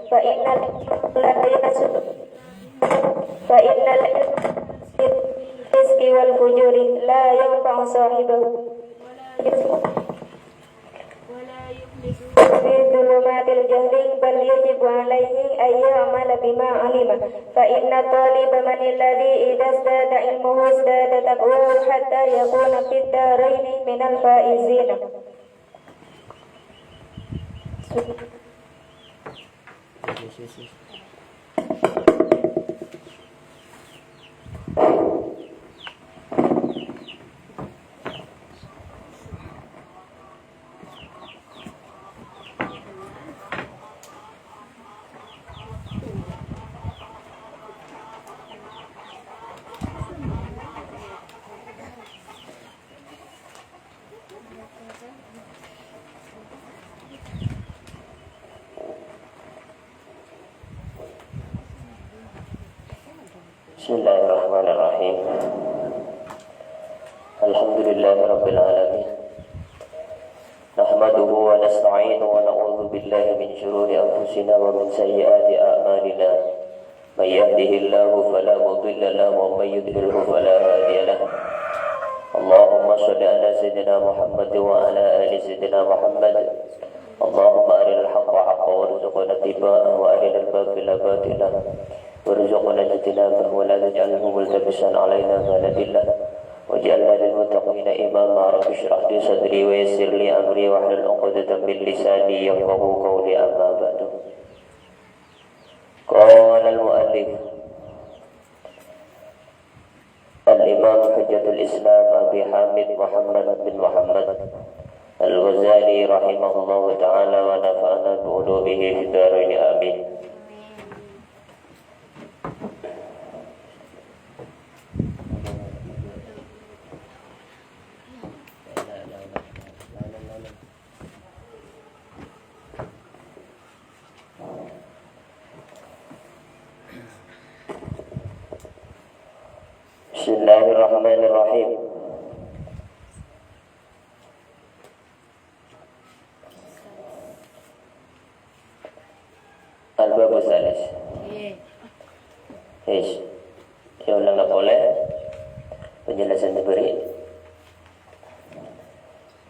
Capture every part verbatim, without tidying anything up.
Fa innal ilma la yasud-, fa innal ilma rizqi wal fujuri la yanfa'u sahibahu. Fi dhulumatil jahli bal yajibu alaihi an ya'mala bima alima. Fa inna taliba man alladhi idza zdada ilmuhu zdada taqwahu hatta yakuna fid daraini minal faizina. Bismillahirrahmanirrahim. Alhamdulillahirabbil alamin. Nahmaduhu wa nasta'inuhu wa na'udzu billahi min syururi anfusina wa min sayyiati a'malina. May yahdihillahu fala mudilla lahu wa may yudlilhu fala hadiya lahu. Allahumma shalli ala sayyidina Muhammad wa ala ali sayyidina Muhammad. Allahumma arinal haqqa haqqa warzuqna ittiba'ah wa arinal batila batila warzuqna ijtinabah wa la taj'alhu multabisan alaina fala nadilla waj'alna lil muttaqina imama. Rabbi shrah li sadri wa yassir li amri wahlul 'uqdatam min lisani yafqahu qawli, amma ba'du. Qala al-mu'allif, Al-Imam Hujjatul Islam Abi Hamid Muhammad bin Muhammad Al-Ghazali rahimahullahu ta'ala wa nafa'ana bi ulumihi fid darain, amin. Bismillahirrahmanirrahim. Al-babu tsalis. Yes. Saya ulang polè penjelasan diberi.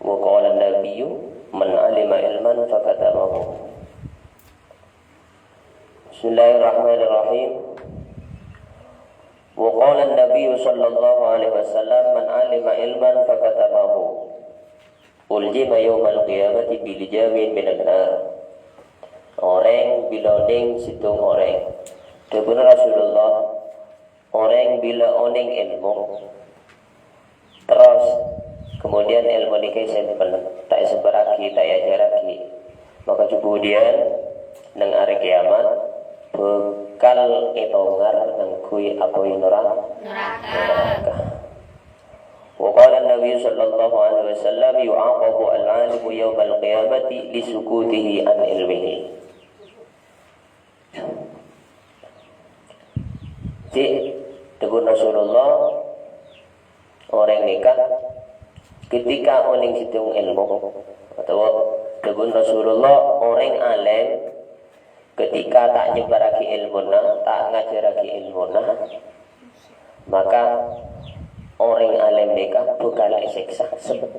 Wa qala an-nabiyyu man 'alima ilman fakatamahu. Bismillahirrahmanirrahim. Wa qala an-nabiyyu sallallahu alaihi wasallam man 'alima ilman fakatamahu uljima yaumal qiyamati bilijamin minan nar. Orèng bilâ onèng sèttong orèng. Dhâbuna Rasulullah, orèng bilâ onèng èlmo, terros kemudian èlmo nèka èsèmpen, ta' èsebbhârraghi, ta' èajhârraghi, maka kemudian neng arè kiamat bhâkal ètongar ngangghuy apoy nora-, Neraka. Neraka. Wa qala an-Nabi sallallahu alaihi wasallam, "Yu'aqabu al-'alimu yaumal qiyamati li sukutihi an ilmihi." Cè' dhâbuna Rasulullah, orèng nèka ketika onèng sèttong èlmo, otabâ dhâbuna Rasulullah, orèng alèm ketika ta' nyebbhârraghi èlmona, ta' ngajhârraghi èlmona, maka orèng alèm nèka bhâkal èsèksa sabâb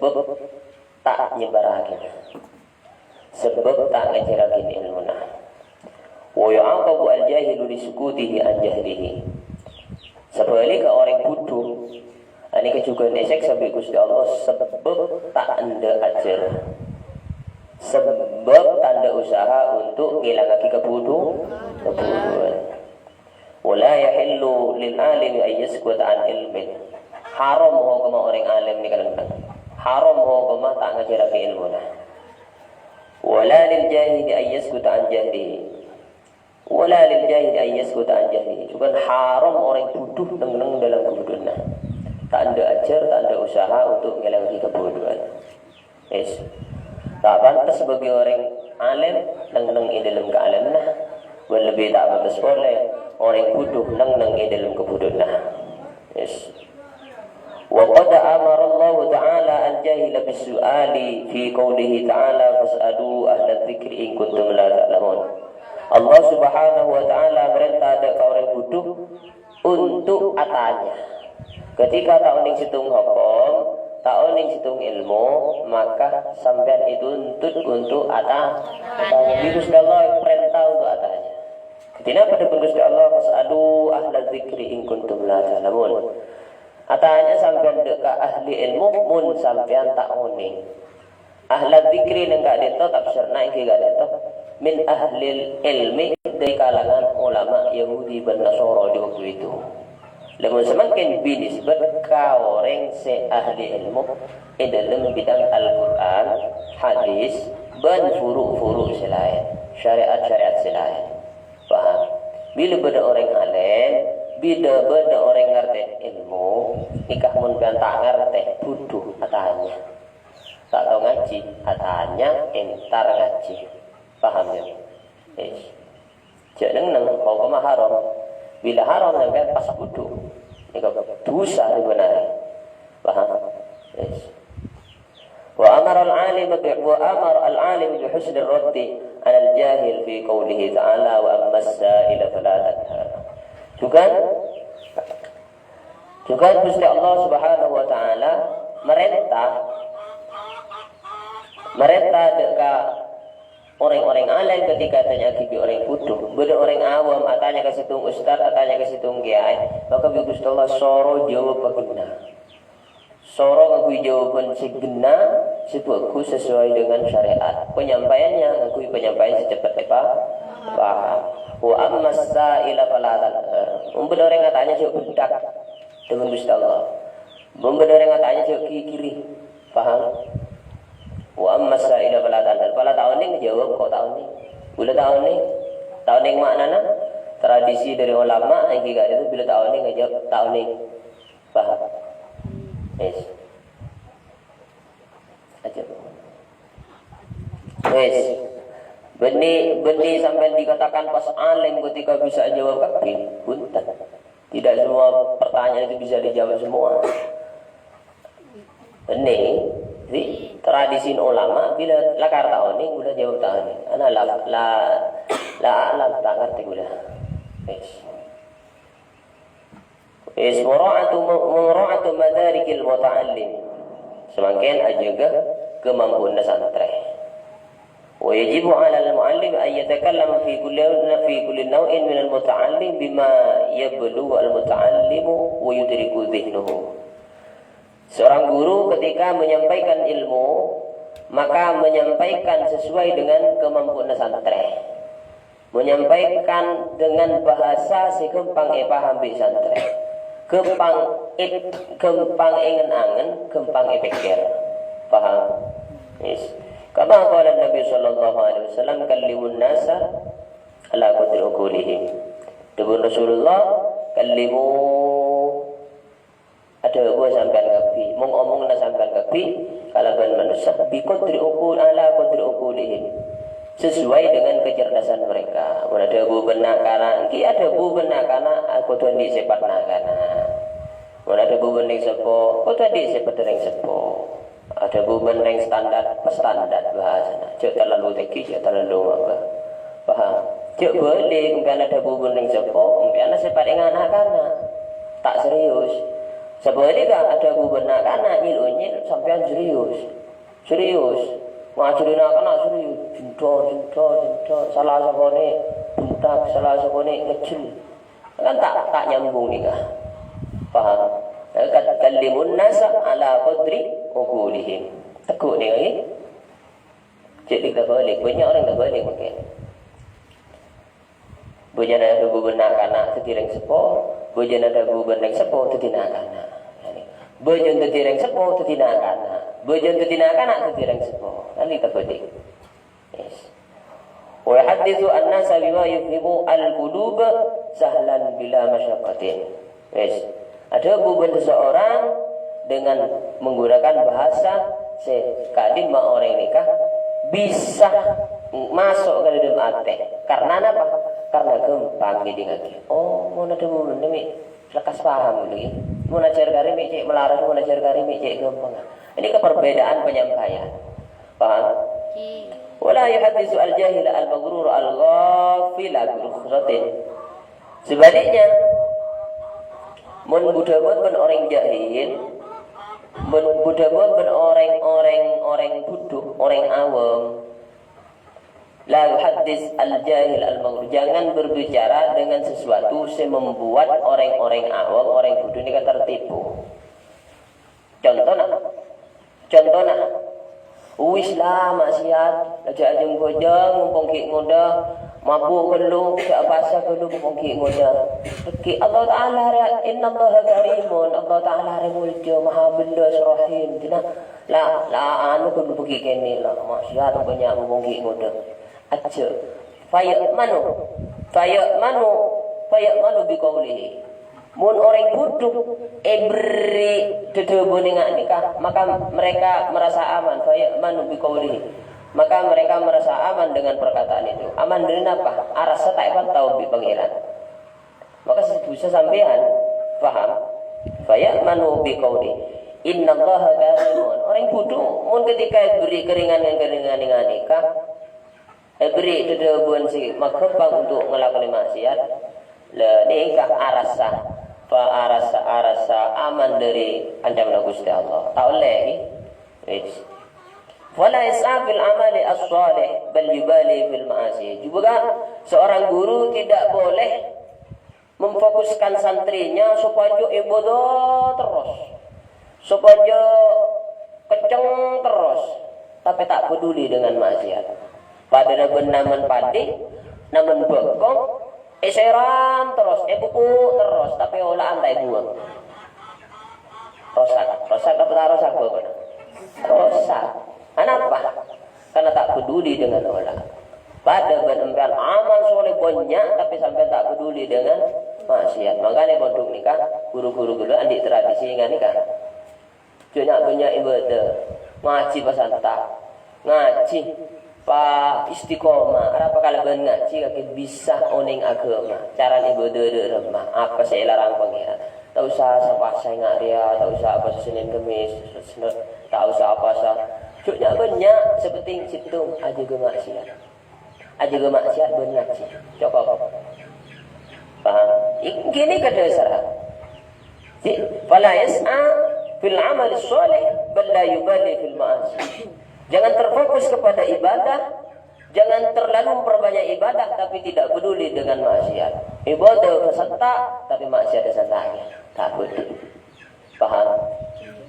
ta' nyebbhârraghi, sabâb ta' ngajhârraghi èlmona. Wa yu'aqabu al-jahilu li sukutihi an jahlihi. Sabhâligghâ orèng bhudhu, anèka jhughân èsèksa bi' Ghustè Allah sabâb ta' endâ' ajhâr. Sabâb ta' endâ' usaha untuk ngèlangaghi kabhudhu-, kabhudhuwân. Wa la yahillu lil alimi an yaskuta an ilmin. Haram hokomma orèng alèm nèka neng-enneng. Haram hokomma ta' ngajhârraghi èlmona. Wa la lil jahili an yaskuta an jahlihi. Wa la lil jahili an yaskuta an jahlihi. Jhughân haram orèng bhudhu neng-enneng dâlem kabhudhuwânna. Ta' endâ' ajhâr, ta' endâ' usaha untuk ngèlangaghi kabhudhuwân. Yes. Ta' pantes bagi orèng alèm neng-enneng è dâlem kaalèmanna, bân lebbi ta' pantes polè orèng bhudhu neng-enneng è dâlem kabhudhuwânna. Yes. Wa qad amara Allahu ta'ala al-jahila bis-su'ali fi qoulihi ta'ala, "Fas'alu ahla dzikri in kuntum la ta'lamun." Allah Subhanahu wa Ta'ala marènta dâ' ka orèng bhudhu untuk atanya. Ketika ta' onèng sèttong hokom, ta' onèng sèttong èlmo, maka sampèyan ètuntut untuk ata-, atanya. Jadi, Ghustè Allah parènta untuk atanya. Dhâddhi napa dhâbuna Ghustè Allah, "Fas'alu ahla dzikri in kuntum la ta'lamun." Atanya sampèyan dâ' ka ahli èlmo, mon sampèyan ta' onèng. Ahla dzikri neng ka'dinto tafsirna èngghi ka'dinto. Min ahlil ilmi, dâri kalangan ulama Yahudi bân Nasara di waktu itu. Lamon samangkèn binisbat ka orèng sè ahli èlmo è dâlem bidang Al-Qur'an, hadis, bân furu'-furu' sè laèn, syariat-syariat sè laèn. Paham? Bilâ bâdâ orèng alèm, bilâ bâdâ orèng ngartè èlmo, nèka mon sampèyan ta' ngartè, bhudhu, atanya. Ta' tao ngajhi, atanya, entar ngajhi. Paham, ya? Yes. Jhâ' neng-neng, hokomma haram. Bilâ haram sampèyan pas bhudhu. Nèka dhusa nèka bhender. Paham? Yes. Wa amara al-alima bi, wa amara al-alima bi husnir raddi 'alal jahil fi qaulihi ta'ala, "Wa ammas sa'ila fala tanhar." Juga, juga Ghustè Allah Subhanahu wa Ta'ala marènta, marènta dâ' ka orèng-orèng alèm ketika atanya'aghi bi' orèng bhudhu. Bâdâ orèng awam atanya ka sèttong ustad, atanya ka sèttong kèyaè, maka bi' Ghustè Allah soro jâwâb paghenna. Soro ngangghuy jawaban sè ghenna, sè bhâghus sesuai dengan syariat. Penyampaiannya ngangghuy penyampaian sè cepet èpa-, èpaham. "Wa ammas sa'ila fala tanhar." Mon bâdâ orèng atanya, jhâ' bhendak. Dhâbuna Ghustè Allah. Mon bâdâ orèng atanya, jhâ' ghighiri. Paham? "Wa ammas sa'ila fala tanhar." Fala ta' onèng, jawab kok ta' onèng. Bilâ ta' onèng, ta' onèng ma'nana, tradisi dâri ulama, èngghi ka'dinto bilâ ta' onèng, jawab ta' onèng. Paham? Wis. Aja. Wis. Bânnè, bânnè sampèyan dikatakan pas alèm ketika bisa jawab kabbhi. Bhunten. Tidak semua pertanyaan itu bisa dijawab semua. Bânnè, di tradisi ulama, bilâ lakar ta' onèng, bilâ jawab ta' onèng. Ana la, la, la a'lam, ta' ngartè bilâ. Wis. Is mura'atu, mura'atu madarikil muta'allim. Samangkèn ajâgâ kamampuanna santrè. Wa yajibu 'alal mu'allim an yatakallama fi kulli, fi kulli naw'in minal muta'allim bima yablughu al muta'allimu wa yudriku dhihnuhu. Seorang guru ketika menyampaikan ilmu, maka menyampaikan sesuai dengan kemampuanna santrè. Menyampaikan dengan bahasa sè ghâmpang èpaham bi' santrè. Ghâmpang è-, ghâmpang èngen-angen, ghâmpang èpèkkèr. Paham? Yes. Kama qala Nabi sallallahu alaihi wasallam, "Kallimun nasa ala qadri uqulihim." Dhâbuna Rasulullah, "Kallimu." Adhâbu sampèyan kabbhi, mong-omongna sampèyan kabbhi kalabân manossa, bi qadri uqul, ala qadri uqulihim, sesuai dengan kecerdasan mereka. Mon adhâbu bân na'-kana', èngghi adhâbu bân na'-kana', kodhu andi' sèpat na'-kana'. Mon adhâbu bân rèng seppo, kodhu andi' sèpat rèng seppo. Adhâbu bân rèng standar, pas standar bhâsana. Jhâ' terlalu tèngghi, jhâ' terlalu mabâ. Paham? Jhâ' bâlik, sampèyan adhâbu bân rèng seppo, sampèyan sèpat ènga' na'-kana'. Ta' serius. Sabhâligghâ, adhâbu bân na'-kana' nyil-onyil, sampèyan serius. Serius. Ngajhâri na'-kana' serius. Jendhâr, jendhâr, jendhâr. Sala sakonè' bhentak, sala sakonè' ngejjel. Kan ta', ta' nyambung nèka. Paham? Kat-, kallimun nasa ala qadri uqulihim. Teggu' nèka, ngghi? Jhâ' tabâlik. Bânnya' orèng tabâlik mungkin. Bhâjâna adhâbu bân na'-kana' dhâddhi rèng seppo, bhâjâna adhâbu bân rèng seppo dhâddhi na'-kana'. Bhâjâna dhâddhi rèng seppo dhâddhi na'-kana'. Bhâjâna dhâddhi na'-kana' dhâddhi rèng seppo. Kan tabâlik. Yes. Wa yuhadditsu an-nasa bima yufhimu al-quluba sahlan bila masyaqqatin. Wis. Adhâbu bân seseorang dengan menggunakan bahasa sè ka'dimma orèng nèka bisa maso' ka dâlem atè. Karna napa? Karna ghâmpang ngèdingngaghi. Oh, mon adhâbu bân mi' lekkas paham ghâllu, ghi. Mon ajhâr ka rèya mi' cè' malarat, mon ajhâr ka rèya mi' cè' ghâmpang. Ini keperbedaan penyampaian. Paham? Oke. Wala yuhadditsu al-jahil al-maghrur al-ghaf-, bila bi rukhsatin. Sebaliknya, mon bu dhâbuwân bân orèng jahil, mon bu dhâbuwân bân orèng-orèng, orèng budhu, orèng awam, la yuhaddis al-jahil al-maghur. Jangan berbicara dengan sesuatu sè membuat orèng-orèng awam, orèng budhu nèka tertipu. Contona, contona, wis la maksiat, aja ajeng-bajeng, mumpung ghi' ngodâ, mabuk ghâllu, jhâ' apowasa ghâllu, mumpung ghi' ngodâ. Ghi' Allah Ta'ala rè, innallaha karimun, Allah Ta'ala rè molja, maha bellas, rahim. Dina, la, la, anu ghâllu bâgi kènè', la, maksiat bânnya' mumpung ghi' ngodâ. Aja. Faya'manu, faya'manu, faya'manu biqaulihi. Mon orèng budhu èberri' dhâdhâbuna nga' nèka, maka mereka merasa aman, faya'manu biqaulihi. Maka mereka merasa aman dengan perkataan itu. Aman dâri napa? Arassa ta' èpantau bi' Pangèran. Maka sè dhusa sampèyan, paham? Faya'manu biqauli, "Innallaha karimun." Orèng budhu mon ketika èberri' keringanan-keringanan nga' nèka, èberri' dhâdhâbuwân sè maghâmpang untuk ngalakonè maksiat, la nèka arassa, fa arassa, arassa aman dâri ancamanna Ghustè Allah. Ta' ollè, ghi? Wis. Fala yas'a fil amali as-shalih, bal yubali fil ma'asi. Juga seorang guru tidak boleh memfokuskan santrinya supaya ibadah terus, supaya kenceng terus, tapi tak peduli dengan maksiat. Padâna bân namen padi, namen bhâkong, èsèram terus, èpupuk terus, tapi ola'an ta' èbuwâng. Rosak, rosak apa ta' rosak, Bapak? Rosak. Anapa? Karena tak peduli dengan ola'an. Padâ bân empèyan amal shaleh bânnya', tapè sampèyan ta' peduli dengan maksiat. Mangkana pondhuk nèka, guru-guru ghâllu andi' tradisi nga' nèka. Jhâ' nya'-bânnya' ibadah, ngajhi pasanta', ngajhi pa istiqomah, arapa kalabân ngajhi kakè bisa onèng aghâma, carana ibadah dâ' remma, apa sè èlarang Pangèran. Ta' osa sa-pasa nga' rèya, ta' osa apowasa Sennèn Kemmès, ta' osa apowasa. Jhâ' nya'-bânnya', sè pentèng sèttong ajâgâ maksiat. Ajâgâ maksiat bân ngajhi. Cokop. Paham? Ghi nèka dhâsarra. Di, "Fala yas'a fil amali shalih, bal la yubali fil ma'asi." Jangan terfokus kepada ibadah, jangan terlalu memperbanyak ibadah, tapi tidak peduli dengan maksiat. Ibadah pasanta', tapi maksiat pasanta'. Ta' peduli. Paham?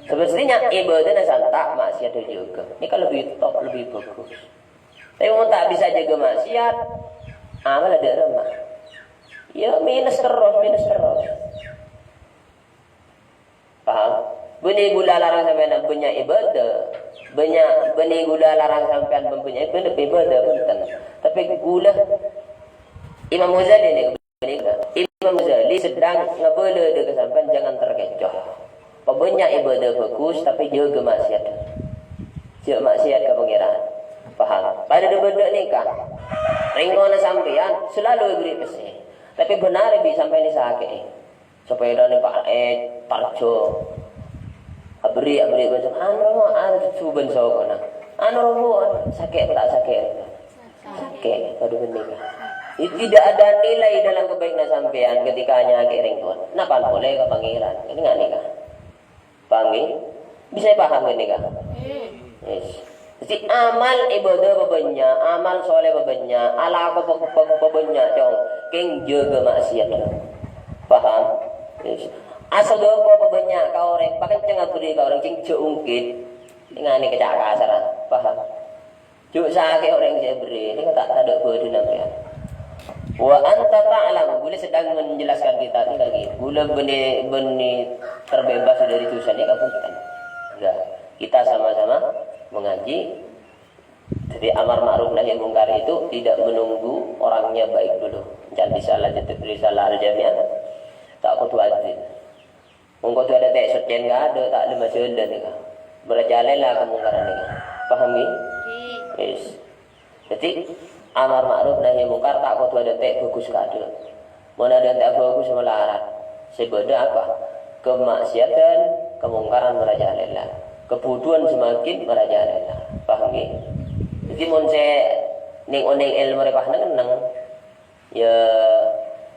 Semestinya ibadahna santa', maksiat èjâgâ. Nèka lebih top, lebih bagus. Tapè mon ta' bisa jâgâ maksiat, amalla dâ' remma. Ya, minus terros, minus terros. Paham? Bânnè ghulâ larang sampèyan bânnya' ibadah. Bânnya', bânnè ghulâ larang sampèyan bân bânnya' ibadah, ibadah, bhunten. Tapè ghulâ Imam Ghazali nèka. Imam Ghazali sedang ngabâlâ dâ' ka sampèyan, jangan terkecoh. Pabânnya' ibadah bagus, tapè jâgâ maksiat. Jâ' maksiat ka Pangèran. Paham? Padâ bâdâ nèka. Rèng towana sampèyan selalu èberri' pèssè. Tapè bhender bi' sampèyan èsakè'è. Sapèdana pa-, èparjhâ. Aberri', aberri', bân, anu, anu, bân sokona. Anu, romo, anu, sakè' ta' sakè'? Sakè', padâ bânnè, kan? Tidak ada nilai dalam kebaikan sampèyan ketika nyakè'è rèng towa. Napa polè ka Pangèran? Kan nganèka. Paham, ngghi? Bisa paham, kan, nèka? Yes. Jadi, amal ibadah pabânnya', amal soleh pabânnya', alako pa-, pa-, pabânnya', Cong. Kèng jâgâ maksiat. Paham? Yes. Asadhâpa pabânnya' ka orèng, pakenceng aberri' ka orèng, kèng jâ' ungkit. Nganèka ca' kasarra. Paham? Jâ' sakè' orèng sè èberri', nèka ta', tadâ' bâdâna sampèyan. Wa anta ta'lam, ghulâ sedang menjelaskan kita ini lagi. Ghulâ bânnè, bânnè terbebas dari dosa nèka bhunten. Nah, kita sama-sama mengaji. Jadi amar ma'ruf nahi mungkar itu tidak menunggu orangnya baik dulu. Misal risalah, risalah al-jami'ah, ta' kodhu adil. Mon kodhu adântè' soccèn kaadâ', ta' lem ajhâlân nèka. Marajalèla kamongkaran nèka. Paham, ngghi? Ngghi. Wis. Dhâddhi, amar ma'ruf nahi mungkar ta' kodhu adântè' bhâghus kaadâ'. Mon adântè' bhâghus malarat. Sè bâdâ apa? Kamaksiatan, kamongkaran marajalèla. Kabhudhuwân semakin marajalèla. Paham, ngghi? Dhâddhi, mon sè nèng-onèng èlmo rè pas neng-enneng,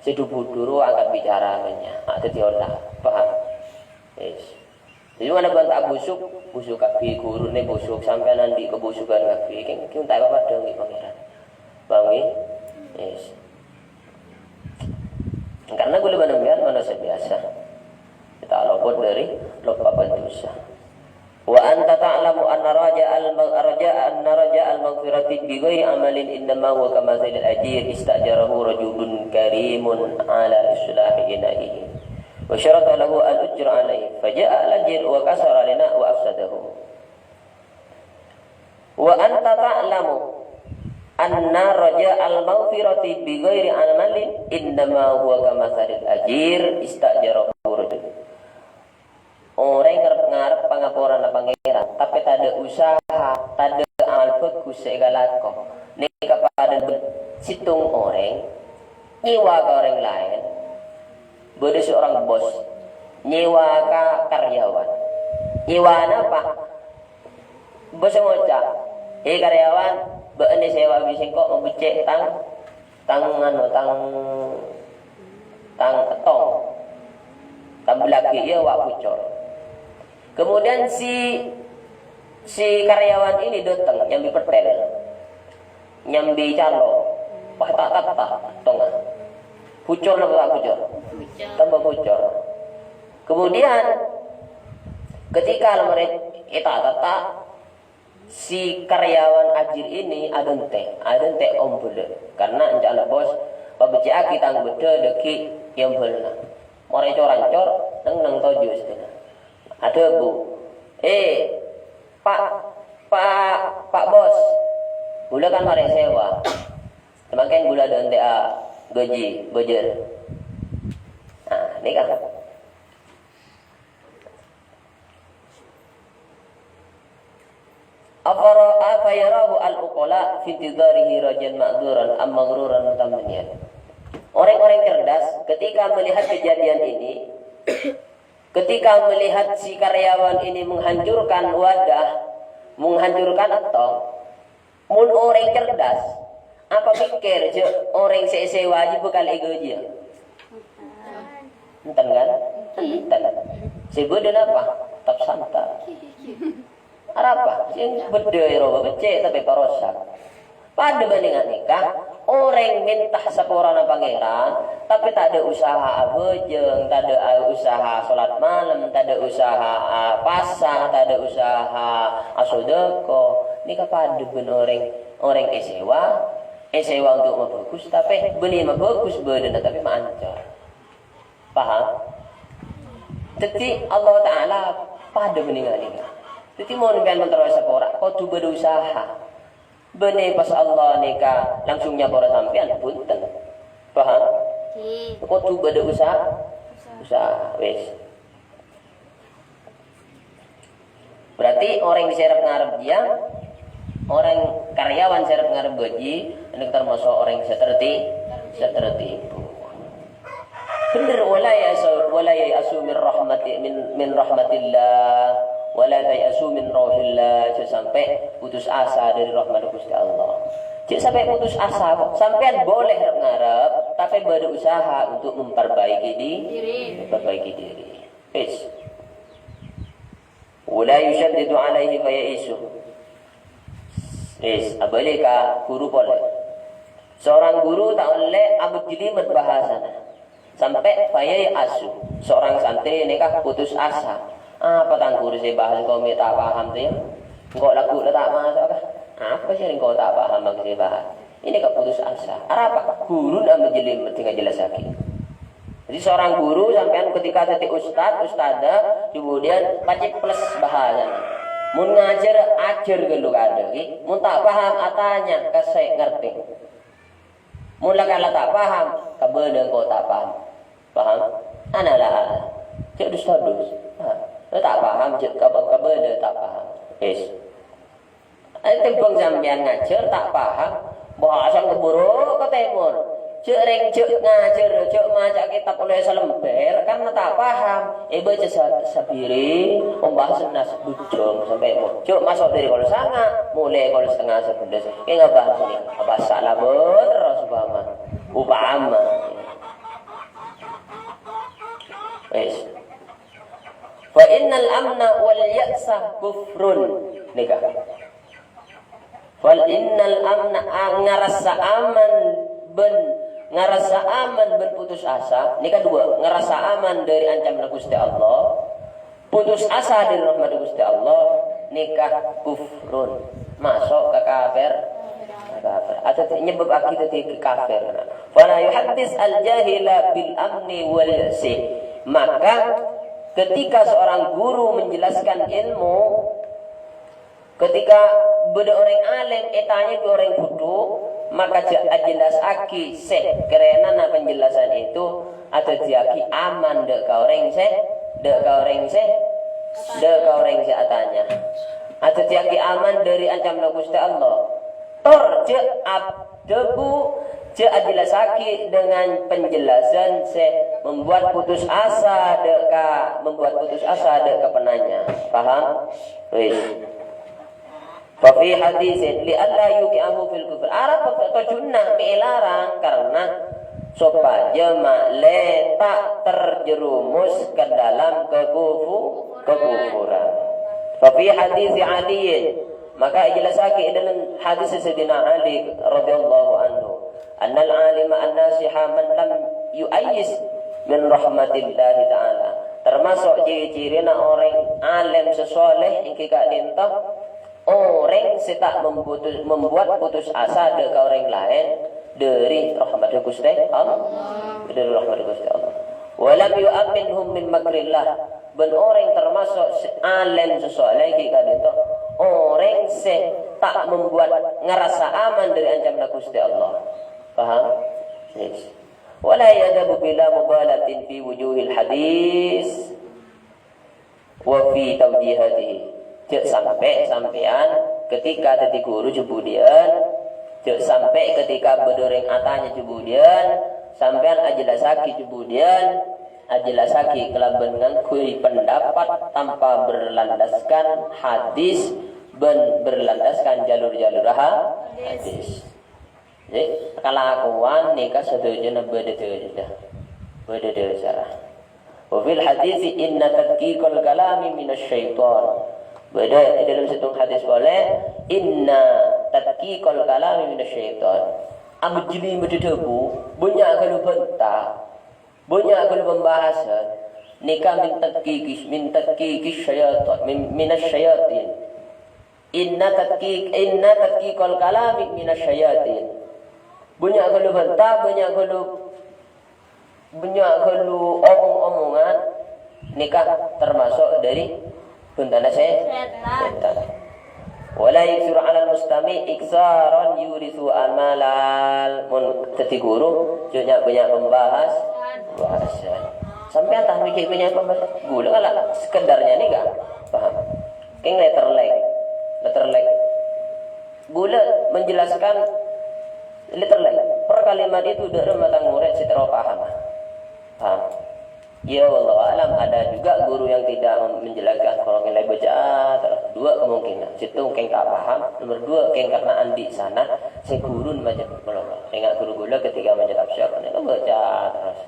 Sè dhu-budhu rowa angkat bicara bânnya', a' dhâddhi olah. Paham? Yes. Jadi, mana bân ta' busuk, busuk kabbhi, ghuruna busuk, sampèyan andi' kabusugan kabbhi, kèng, kèng ta' apa-apa dâ' bi' Pangèran. Paham, ngghi? Yes. Karena kaulâ bân sampèyan manusia biasa. Kita lopot dari loppa bân dosa. Wa anta ta'lamu anna raja'al ma-, raja-, anna raja'al maghfirati bi ghairi amalin innama huwa kamathalil ajir ista'jarahu rajulun karimun ala islahi ina'ihi. Wa syarata lahu al-ujra alaihi. Faja'al ajir wa kasara lina wa afsadahu. Wa anta ta'lamu anna raja'al maghfirati bi ghairi amalin innama huwa kamathalil ajir ista'jarahu rajul. Orèng ngarep-ngarep pangaporana Pangèran, tapè tadâ' usaha, tadâ' amal bhâghus sè èkalako. Nèka padâ bân sèttong orèng nyèwa ka orèng laèn. Bâdâ seorang bos nyèwa ka karyawan. Nyèwa napa? Bos ngoca', "He, karyawan, bâ'na sèwa bi' sèngko' mabeccè' tang, tang, anu, tang, tang èttong. Tang bellaghi, iyâ, wa' bucor." Kemudian si, si karyawan ini datang nyambi pètèl, nyambi calo, pas ta'-, ta'-, ta'-, tèttongnga. Bucor napa ta' bucor? Bucor. Tambah bucor. Kemudian, ketika la marè èta'-, ta'-, ta'-, si karyawan ajir ini adântè', adântè' ombhâlâ. Karena èncana bos, "Pabeccè'aghi tang bâddhâ dhâggi' èombhâlâna." Marè cor-ancor, neng-neng toju' sedina. Adhâbu, "Eh, Pak, Pak, Pak Bos, kaulâ kan marè sèwa. Samangkèn kaulâ adântè'a gaji, bâjâr." Nah, nèka. Afara-, afayarahu al-uqala fi intidharihi rajan ma'dzuran am maghruran mutamanniyan. Orang-orang cerdas ketika melihat kejadian ini, ketika melihat si karyawan ini menghancurkan wadah, menghancurkan èttong, mon orèng cerdas, apa mèkkèr jâ' orèng sè èsèwa jiyâ bhâkal èghâjiyâ? Enten, kan? Enten. Sè bâdâ napa? Tap santa. Arapa? Sè bâdâ è rowa beccè' tapè parosak. Padâ bânnè nga' nèka, orèng mènta saporana Pangèran, tapè tadâ' usaha abhâjâng, tadâ' usaha solat malem, tadâ' usaha apasa, tadâ' usaha asodâko. Nèka padâ bân orèng, orèng èsèwa, èsèwa untuk mabhâghus, tapè bânnè mabhâghus bâdâna, tapè maancor. Paham? Dhâddhi, Allah Ta'ala padâ bânnè nga' nèka. Dhâddhi, mon sampèyan mènta èsapora, kodhu bâdâ usaha. Bânnè pas Allah nèka langsung nyapora sampèyan, bhunten. Paham? Ngghi. Kodhu bâdâ usaha. Usaha. Usaha, wis. Berarti orèng sè arep ngarep jiyâ, orèng karyawan sè arep ngarep gaji, ini termasuk orèng sè terti-, sè tertipu. Bhender, "Wala ya'asu, wala ya'asu min rahmati, min, min rahmatillah, wala ya'asu min rauhillah." Jhâ' sampè' putus asa dâri rahmat Ghustè Allah. Jhâ' sampè' putus asa, kok. Sampèyan boleh ngarep, tapè bâdâ usaha untuk memperbaiki di-, Diri. Memperbaiki diri. Wis. "Wala yusyaddidu alaihi faya'isu." Wis, abâli ka ghuru polè. Seorang guru ta' ollè abâjjhâlimet bhâsana. Sampè' faya'isu, seorang santri nèka putus asa. "Apa tang ghuru sè èbahas engko' mè' ta' paham, tèya? Engko' lagghu' la ta' maso', ka? Apa sè engko' ta' paham sè èbahas?" Ini ka putus asa. Arapa? Ghuruna abâjjhâlimet ngajellassaghi. Jadi, seorang guru, sampèyan ketika dhâddhi ustad, ustadzah, kemudian paceples bhâsana. Mon ngajhâr, ajhâr ghâllu kadhâ', ghi. Mon ta' paham, atanya ka sè ngartè. Mon la kala ta' paham, ka bâdâ engko' ta' paham. Paham? Ana la, jhâ' dus-todus. Ha, la ta' paham, jhâ' ka, ka bâdâ ta' paham. Wis. Ayo tembhâng sampèyan ngajhâr ta' paham, bhâsana keburu ka tèmor. Jhâ' rèng jhâ' ngajhâr, jhâ' maca kètab ollè salembèr, karna ta' paham. Èbâca sa-, sabiri, ombhâsana sabhujung sampè' mo-, jhâ' maso' dâri kol sanga', molè kol satengnga sabellâs. Kèng abhâsana, abhâsa labâr, upama. Upama. "Innal amna wal ya'sa kufrun." Nèka. "Wal innal amna," a-, ngarassa aman bân, ngarassa aman bân putus asa. Nèka duwâ', ngarassa aman dâri ancamanna Ghustè Allah, putus asa dâri rahmat Ghustè Allah, nèka kufrun. Maso' ka kafir. Kafir. Atau nyebbhâbbhâghi dhâddhi kafir. "Fala yuhaddis al-jahila bil amni wal ya'si." Maka, ketika seorang guru menjelaskan ilmu, ketika bâdâ orèng alèm ètanya bi' orèng bhudhu, maka jhâ' ajhellasaghi sè karènana penjelasan itu adhâddhiyaghi aman dâ' ka orèng sè, dâ' ka orèng sè, dâ' ka orèng sè atanya. Adhâddhiyaghi aman dâri ancamanna Ghustè Allah. Tor jhâ' ab-, dhâbu, jhâ' ajhellasaghi dengan penjelasan sè membuat putus asa dâ' ka, membuat putus asa dâ' ka penanya. Paham? Wis. "Fa fi hadisin li alla yuqi'ahu fil kufr." Arapa tojjhuna mè' èlarang? Karena sopajâ ma'lè ta' terjerumus ke dalam kekufu-, kekufuran. "Fa fi hadisi Aliyin," maka èjhellasaghi è dâlem hadis Sayyidina Ali radhiyallahu anhu, "Annal alima an-nasiha man lam yu'ayyis min rahmatillahi ta'ala." Termasuk ciri-cirina orèng alèm sè soleh èngghi ka'dinto, orèng sè ta' membutu-, membuat putus asa dâ' ka orèng laèn dâri rahmat Ghustè Allah. Dâri rahmat Ghustè Allah. "Wa lam yu'amminhum min makrillah." Bân orèng termasuk sè alèm sè soleh ghi' ka'dinto, orèng sè ta' membuat ngarassa aman dâri ancamanna Ghustè Allah. Paham? Yes. "Wa la yadhabu bila mubalatin fi wujuhil hadis wa fi tawjihatihi." Jhâ' sampè' sampèyan ketika dhâddhi ghuru jhâ' budiyân, jhâ' sampè' ketika bâdâ orèng atanya jhâ' budiyân, sampèyan ajhellasaghi jhâ' budiyân, ajhellasaghi kalabân ngangghuy pendapat tanpa berlandaskan hadis bân berlandaskan jalur-jalur ha-, hadis. Jadi, kalakowan nèka sadhâjâna bâdâ dhâ-, bâdâ dhâsarra. "Wa fil hadisi inna tadqiqal kalami minasy syaitan." Bâdâ è dâlem sèttong hadis polè, "Inna tadqiqal kalami minasy syaitan." Abjhâli madhâdhâbu, bânnya' ghâllu bânta, bânnya' ghâllu pembahasan, nèka min tadqiqis-, min tadqiqis syaitan, min, minasy syayatin. Inna tadqiq-, inna tadqiqal kalami minasy syayatin. Bânnya' ghâllu bânta, bânnya' ghâllu, bânnya' ghâllu omong-omongan, nèka termasuk dâri bhântana sè-, sètan. "Wa la yuksiru 'alal mustami' iksiran yuritsu amalal." Mon dhâddhi ghuru, jhâ' nya'-bânnya' pembahas-, pembahasan. Sampèyan ta' mèkkè bânnya' pembahas. Ghulâ kala sekedarnya nèka. Paham? Kèng letter lek. Letter lek. Ghulâ menjelaskan letter lek. Per kalimat itu dâ' remma tang morèd sè terro paham. Paham? Ya, wallahu a'lam, ada juga guru yang tidak mem-, menjelaskan, kalau nilai baca terus. Dua kemungkinan. Sèttong kèng ta' paham, nomor dua kèng karena andi' sanad, sè ghuruna maca. Kalau enggak guru ghulâ ketika maca tafsir, nèka baca terus.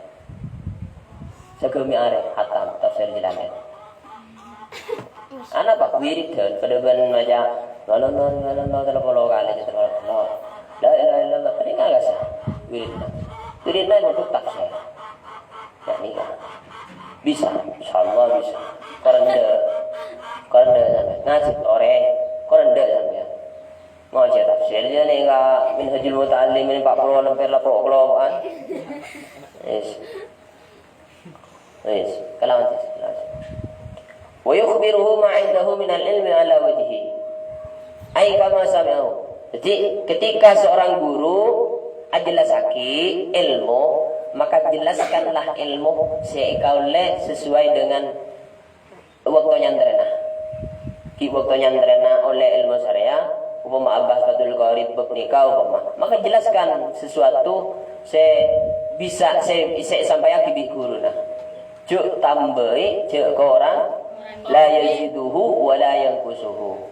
Sagâmè arè hatam tafsir Jalalain. Ana pa' wiridan, padâ bân maca, "Lalon, lalon, lalon, tello polo kalè, tello polo. La ilaha illallah," padâ ngagasa. Wiridna. Wiridna untuk tafsir. Nah, ini kan. Bisa, insyaallah bisa. Korenda. Korenda sampèyan. Ngajhi orèng. Korenda sampèyan. Maca tafsir jâ nèka Minhajul Muta'allim ini empat puluh lemper lapor kelompok kan. Yes. Wis, kalawan tes, kalawan tes. "Wa yukhbiruhu ma 'indahu minal ilmi 'ala wajhi. Ai kama sami'ahu." Jadi, ketika seorang guru ajelasagi ilmu, maka jelaskanlah ilmu sè èkaollè sesuai dengan waktu nyantrèna. Ghi' waktu nyantrèna ollè ilmu syariah, upama abahas Fathul Qorib bab nèka upama. Maka jelaskan sesuatu sè bisa, sè, sè èsampayaghi bi' ghuruna. Jhâ' tambâi, jhâ' korang, la yaziduhu wa la yanqusuhu.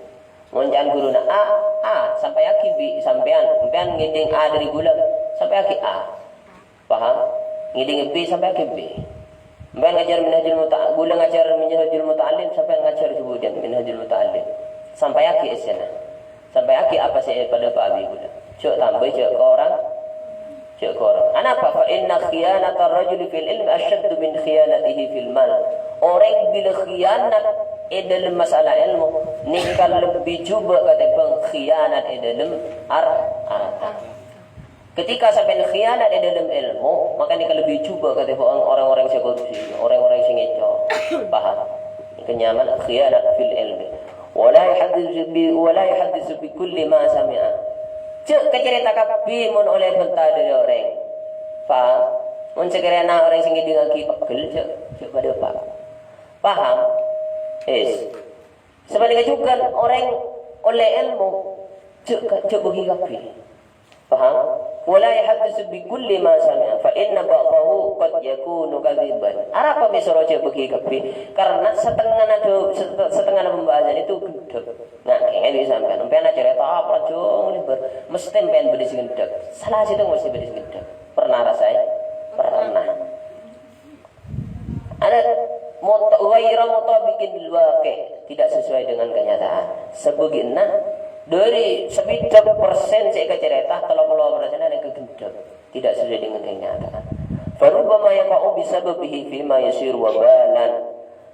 Mon ca'na ghuruna A, A, sampayaghi bi' sampèyan, sampèyan ngèdhing A dâri ghulâ, sampayaghi A. Paham? Ngèdhing B sampayaghi B. Sampèyan ngajhâr Minhajul Muta-, ghulâ ngajhâr Minhajul Muta'allim, sampèyan ngajhâr jhughudân Minhajul Muta'allim. Sampèyaghi essèna. Sampèyaghi apa sè èpadâpa'a bi' ghulâ. Jhâ' tambâi, jhâ' korang. Jhâ' korang. Anapa? Fa inna khiyanatar rajuli fil ilmi asyaddu min khiyanatihi fil mal. Orèng bilâ khiyanat è dâlem masalah èlmo, nèka lebbi jhubâ' katèmbhâng khiyanat è dâlem ar-, arta. Ketika sampèyan khiyanat è dâlem èlmo, maka nèka lebbi jhubâ' katèmbhâng rèng-orèng sè korupsi, rèng-orèng sè ngèco'. Paham? Nèka nyamana khiyanat fil ilmi. Wa la yuhadditsu bi, wa la yuhadditsu bi kulli ma sami'a. Jhâ' kacarèta kabbhi mon ollè bânta dâri orèng. Paham? Mon sakèrana orèng sè ngèdingngaghi pegghel, jhâ', jhâ' padâpa'. Paham? Is. Sapanèka jhughân orèng ollè èlmo, jhâ' ka-, jhâ' bâghi kabbhi. Paham? Wa la yuhadditsu bi kulli ma sami'a, fa inna ba'dahu qad yakunu kadziban. Arapa mè' soro jhâ' bâghi kabbhi? Karena setengahna do-, set-, setengahna pembahasan itu gendhek. Nah, kèngèng bi' sampèyan. Sampèyan acarèta apa jhung lèbâr. Mestè sampèyan bâdâ sè gendhek. Sala sèttong mestè bâdâ sè gendhek. Pernah rasaè? Pernah. Ada mut-, ghaira mutabiqin lil waqi', tidak sesuai dengan kenyataan. Sabâgiânna dâri sabidhâk persen sè èkacarèta, tello polo persen nèka gendhek, tidak sesuai dengan kenyataan. Farubbama yaqa'u bisababihi fima yasiru wabalan.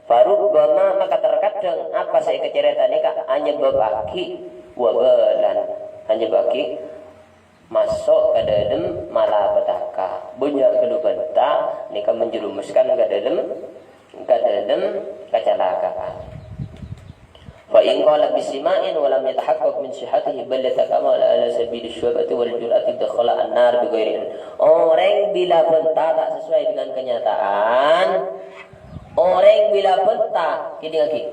Farubbama, maka terkadang apa sè èkacarèta nèka anyebbabbhâghi wabalan, anyebbabbhâghi maso' ka dâlem malapetaka. Bânnya' ghâllu bânta nèka menjerumuskan ka dâlem, ka dâlem kacelakaan. Fa in qala bisima'in wa lam yatahaqqaq min sihhatihi bal yatakamal ala sabili syubhati wal jur'ati dakhala an-nar bi ghairi ilm. Orèng bilâ bânta ta' sesuai dengan kenyataan, orèng bilâ bânta, kèdingngaghi.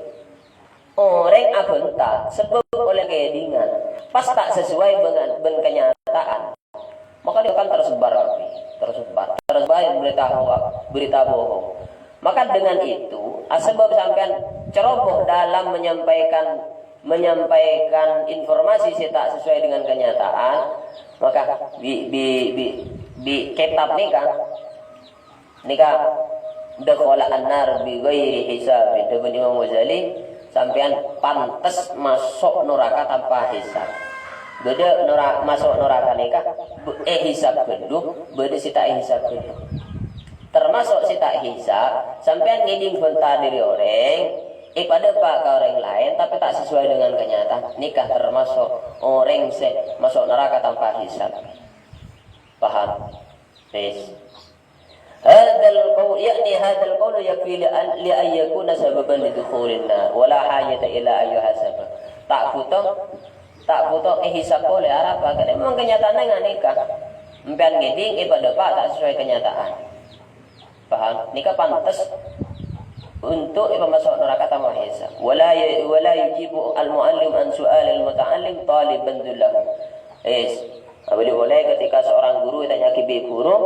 Orèng abânta sabâb ollè kèdingan, pas ta' sesuai bân, bân kenyataan. Maka dia akan tersebar kabbhi, tersebar, tersebar berita hoax, berita bohong. Maka dengan itu, asabâb sampèyan ceroboh dalam menyampaikan, menyampaikan informasi sè ta' sesuai dengan kenyataan, maka bi, bi, bi, bi kètab nèka Nèka, dakhala an-nar bi ghairi hisabin. Dhâbuna Imam Ghazali, sampèyan pantes maso' naraka tanpa hisab. Bâdâ nora-, maso' naraka nèka, b-, èhisab ghâllu, bâdâ sè ta' èhisab ghâllu. Termasuk sè ta' èhisab, sampèyan ngèding bânta dâri orèng, èpadâpa' ka orèng laèn, tapè ta' sesuai dengan kenyataan. Nèka termasuk orèng sè maso' naraka tanpa hisab. Paham? Wis. Hadzal qaul, yakni hadzal qaulu yakfi li an, li an yakuna sababan li dukhulin nar, wa la hajata ila an yuhasaba. Ta' bhuto, ta' bhuto èhisab polè, arapa? Karna memang kenyataannya nganèka. Sampèyan ngèding, èpadâpa' ta' sesuai kenyataan. Paham? Nèka pantes untuk èpamaso' naraka tanpa hisab. Wa la yu-, wa la yujibu al-muallim an su'alil muta'allim taliban dzullahu. Is, abâli polè ketika seorang guru ètanya'aghi bi' guru,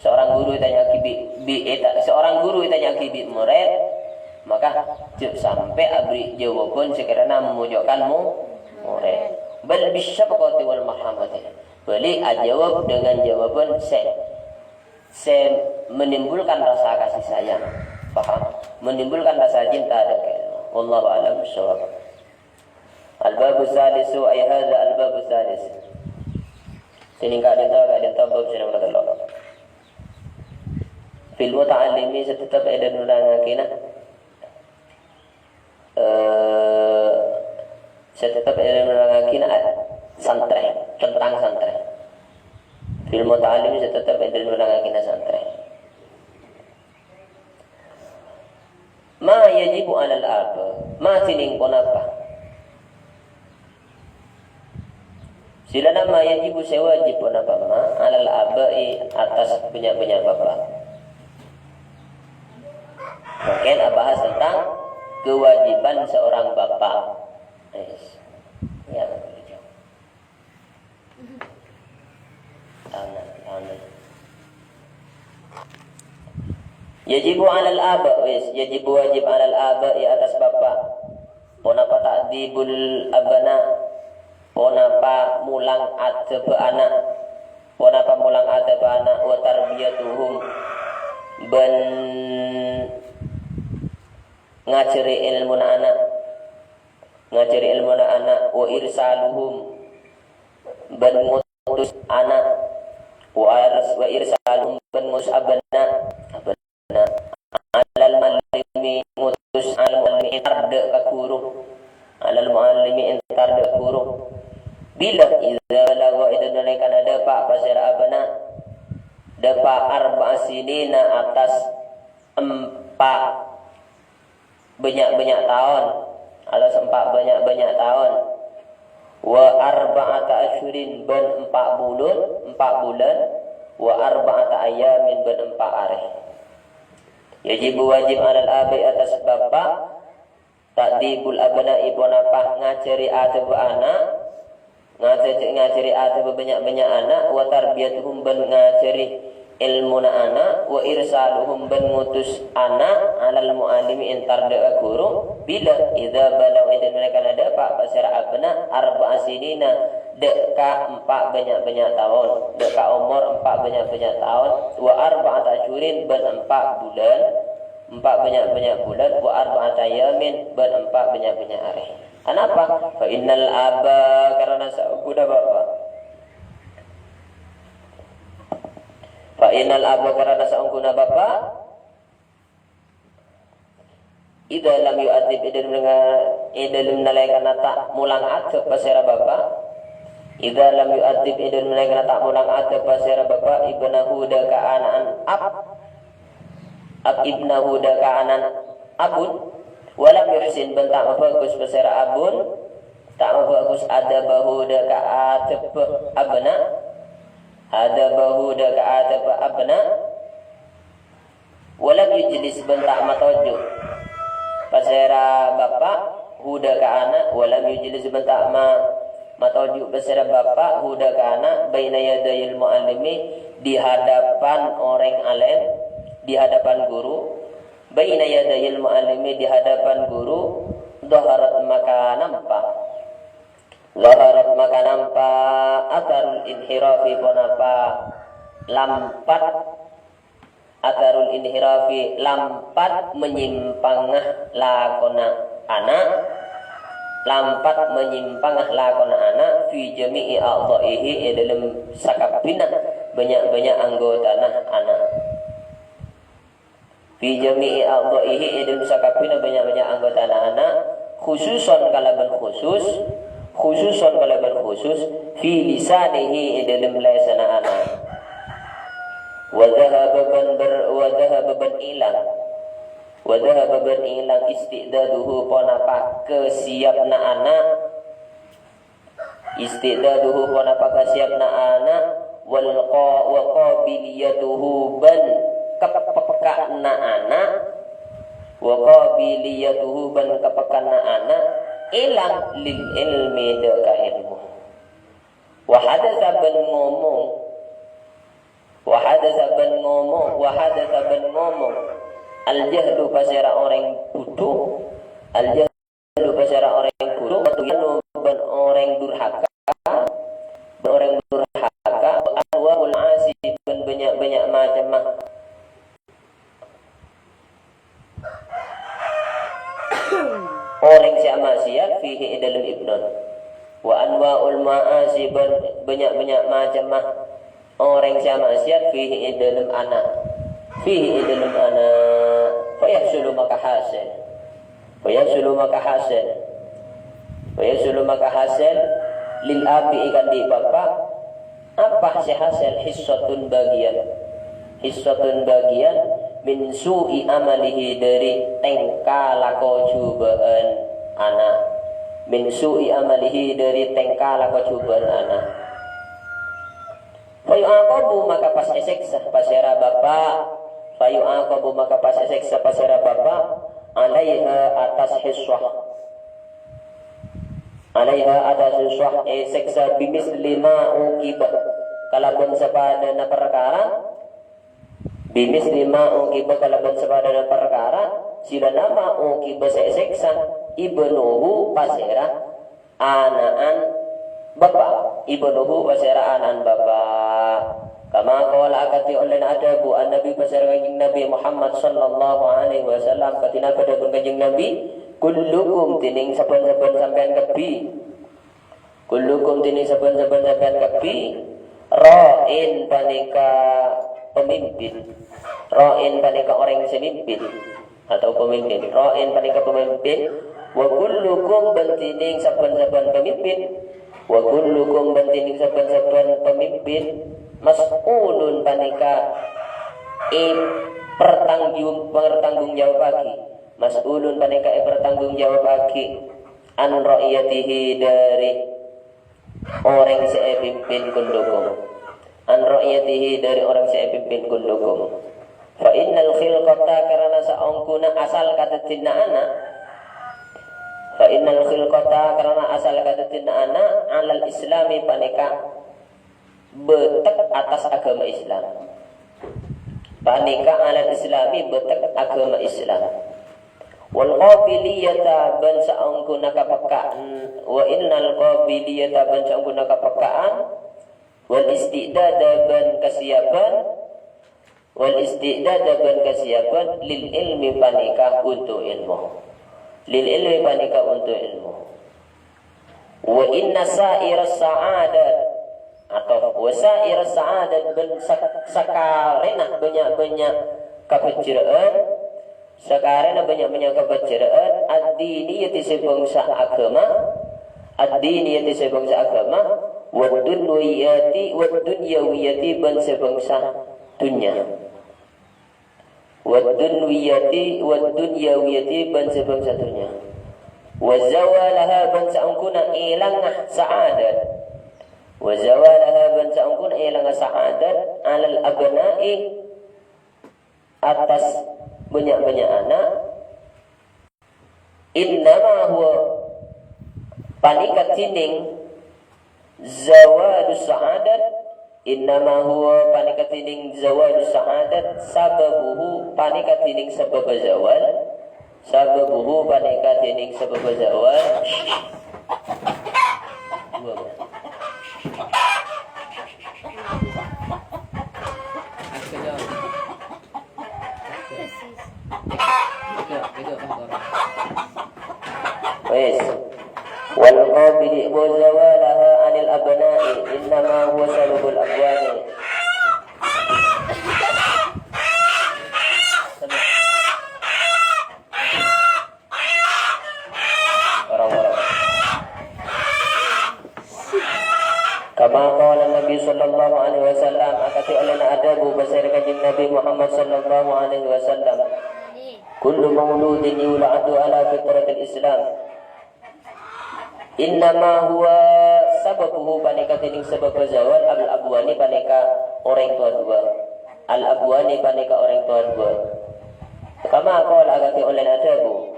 Seorang guru ètanya'aghi bi-, bi-, èta-, seorang guru ètanya'aghi bi' morèd, maka jhâ' sampè' aberri' jawaban sè karana memojokkan mo-, morèd. Bal bisyafaqati wal marhamati. Bâli ajawab dengan jawaban sè, sè menimbulkan rasa kasih sayang. Paham? Menimbulkan rasa cinta dan kaiman. Wallahu a'lam bishawab. Al-babu salisu, ay hadza al-babu salis. Sè nèngka' dhinto, ka'dhinto bab sè nomor tello'. Fil muta'allimi sè tettep èdhâlem nerrangaghina, eh, sè tettep èdhâlem nerrangaghina santrè, tentang santrè. Fil muta'allimi sè tettep èdhâlem nerrangaghina santrè. Ma yajibu 'alal aba, ma dhinèng ponapa? Silana ma yajibu sè wajib ponapa ma 'alal aba'i atas bânnya'-bânnya' bapa'. Mungkin abahas tentang kewajiban seorang bapak. Yes. Ya, betul. Amin, amin. Yajibu 'alal aba, wis, yajibu wajib 'alal aba, ya atas bapa'. Ponapa ta'dibul abna? Ponapa molang adhâbâ ana'? Ponapa molang adhâbâ ana'? Wa tarbiyatuhum. bân ngajhâri èlmona ana', ngajhâri èlmona ana', wa irsaluhum, bân ngutus ana', wa ars-, wa irsaluhum, bân ngutus abâna, abâna, alal muallimi, ngutus alal muallimi, èntar dâ' ka ghuru, alal muallimi, èntar dâ' ka ghuru. Bilâ? Idza balagha, è dâlem nalèkana dâpa' pasèra abâna, dâpa' arba'a sinina, attas empa' bânnya'-bânnya' taon, attas empa' bânnya'-bânnya' taon, wa arba'ata asyhurin, bân empa' bulân, empa' bulân, wa arba'ata ayyamin, bân empa' arè. Yajibu, wajib, alal aba'i, attas bapa', ta'dibul abna'i, ponapa, ngajhâri adâbbhâ ana', ngajhâ-, ngajhâri adâbbhâ bânnya'-bânnya' ana', wa tarbiyatuhum, bân ngajhâri èlmona ana', wa irsaluhum, bân ngutus ana', alal muallimi, èntar dâ' ka ghuru. Bilâ? Idza balagha, è dâlem nalèkana dâpa' pasèra abâna, arba'a sinina, dâ' ka empa' bânnya'-bânnya' taon, dâ' ka omor empa' bânnya'-bânnya' taon, wa arba'ata asyhurin, bân empa' bulân, empa' bânnya'-bânnya' bulân, wa arba'ata ayyamin, bân empa' bânnya'-bânnya' arè. Anapa? Fa innal aba, karana saongghuna bapa'. Fa innal aba, karana saongghuna bapa'. Idza lam yu'adzib, è dâlem nga-, è dâlem nalèkana ta' molang adâb pasèra bapa'. Idza lam yu'adzib, è dâlem nalèkana ta' molang adâb pasèra bapa', ibnahu, dâ' ka ana'an ab-, ab-, ibnahu, dâ' ka ana'an abun, wa lam yuhsin, bân ta' mabhâghus pasèra abun, ta' mabhâghus adabahu, dâ' ka adâbbhâ abâna, adabahu, dâ' ka adâbbhâ abâna, wa lam yujlis, bân ta' matojjhu' pasèra bapa', hu, dâ' ka ana', wa lam yujlis, bân ta' ma-, matojjhu' pasèra bapa', hu, dâ' ka ana', baina yadayil muallimi, di hadapan orèng alèm, di hadapan guru, baina yadayil muallimi, di hadapan guru, dhaharat, maka nampa. Dhaharat, maka nampa, atharul inhirafi, ponapa lampat, atharul inhirafi, lampat manyimpangnga lakona ana', lampat manyimpangnga lakona ana', fi jami'i a'dha'ihi, è dâlem sakabbhiyânna bânnya'-bânnya' anggotana ana'. Fi jami'i a'dha'ihi, è dâlem sakabbhiyânna bânnya'-bânnya' anggotana ana', khususan kalabân khusus, khususan kalabân khusus, fi lisanihi, è dâlem lèsanna ana'. Wa dhahaba, bân ber-, wa dhahaba, bân èlang. Wa dhahaba, bân èlang, isti'daduhu, ponapa kasiyapanna ana'. Isti'daduhu, ponapa kasiyapanna ana', wal qa-, wa qabiliyatuhu, bân kapekka'anna ana', wa qabiliyatuhu, bân kapekka'anna ana', èlang, lil ilmi, dâ' ka èlmo. Wa hadatsa, bân ngomong, wa hadatsa, bân ngomong, wa hadatsa, bân ngomong, al jahlu, pasèra orèng budhu, al jahlu, pasèra orèng budhu, wa tughyan, bân orèng durhaka, bân orèng durhaka, wa anwa'ul ma'asi, bân bânnya'-bânnya' macemma orèng sè amaksiyat, fihi, è dâlem ibnun. Wa anwa'ul ma'asi, bân bânnya'-bânnya' macemma orèng sè amaksiyat, fihi, è dâlem ana'. Fihi, è dâlem ana'. Fa yahsulu, maka hasèl. Fa yahsulu, maka hasèl. Fa yahsulu, maka hasèl, lil abi'i, kandhi bapa'. Apa sè hasèl? Hissatun, bâgiyân. Hissatun, bâgiyân, min su'i amalihi, dâri tèngka lako jhubâ'ân ana'. Min su'i amalihi, dâri tèngka lako jhubâ'ân ana'. Fayu'aqabu, maka pas èsèksa pasèra bapa'. Fayu'aqabu, maka pas èsèksa pasèra bapa'. Alaiha, attas hissah. Alaiha, attas hissah, èsèksa, bimitsli ma uqiba, kalabân sapadâna parkara. Bimitsli ma uqiba, kalabân sapadâna parkara, sila nama uqiba, sè èsèksa, ibnuhu, pasèra ana'an bapa'. Ibnuhu, pasèra ana'an bapa'. Kama qala, akadhi ollèna adhâbu An-Nabi, pasèra Kanjeng Nabi Muhammad sallallahu alaihi wasallam, kadhi napa dhâbuna Kanjeng Nabi, "Kullukum," dhinèng sabbhân-sabbhân sampèyan kabbhi. "Kullukum," dhinèng sabbhân-sabbhân sampèyan kabbhi, "ra'in," panèka pemimpin. "Ra'in," panèka orèng sè mimpin. Atau pemimpin. Ra'in panèka pemimpin. "Wa kullukum," bân dhinèng sabbhân-sabbhân pemimpin. "Wa kullukum," bân dhinèng sabbhân-sabbhân pemimpin. "Mas'ulun," panèka èpertanggung-, pertanggungjawabaghi. "Mas'ulun," panèka èpertanggungjawabaghi. "An ra'iyatihi," dhâri orèng sè èpimpin, "kullukum." "An ra'iyatihi," dhâri orèng sè èpimpin, "kullukum." "Fa innal khilqata," karana saongghuna asal kadhâddhiyânna ana'. "Fa innal khilqata," karana asal kadhâddhiyânna ana', "'alal islami," panèka bâtek atas aghâma Islam. Panèka 'alal islami, bâtek aghâma Islam. "Wal qabiliyata," bân saongghuna kapekkaan, "wa innal qabiliyata," bân saongghuna kapekkaan, "wal isti'dada," bân kasiyapan, "wal isti'dada," bân kasiyapan, "lil ilmi," panèka untuk ilmu. "Lil ilmi," panèka untuk ilmu. "Wa inna sa'iras sa'adat," atau "wa sa'iras sa'adat," bân sak-, sakarèna bânnya'-bânnya' kabhâjjhrâ'ân, sakarèna bânnya'-bânnya' kabhâjjhrâ'ân, "ad-diniyati," sè bângsa aghâma, "ad-diniyati," sè bângsa aghâma, "wad-dunyawiyati, wad-dunyawiyati," bân sè bângsa dhunnya. "Wad-dunwiyati, wad-dunyawiyati," bân sè bângsa dhunnya. "Wa zawalaha," bân saongghuna èlanga sa'adat. "Wa zawalaha," bân saongghuna èlanga sa'adat, "'alal abna'i," atas bânnya'-bânnya' ana'. "Innama huwa," panèka dhinèng zawalus sa'adat, "innama huwa," panèka dhinèng zawalus sa'adat, "sababuhu," panèka dhinèng sabâbbhâ zawal, "sababuhu," panèka dhinèng sabâbbhâ zawal. Wis. "Wal qabili wa zawalaha 'anil abna'i, innama huwa salbul abwani." Orang-orang. Kama qala Nabi sallallahu alaihi wasallam, akadhi ollèna adhâbu pasèra Kanjeng Nabi Muhammad sallallahu alaihi wasallam, "Kullu mauludin yuladu ala fitratil Islam." "Innama huwa sababuhu," panèka dhinèng sabâbbhâ zawal, "al-abwani," panèka orèng towa duwâ'. "Al-abwani," panèka orèng towa duwâ'. Kama qala, akadhi ollèna adhâbu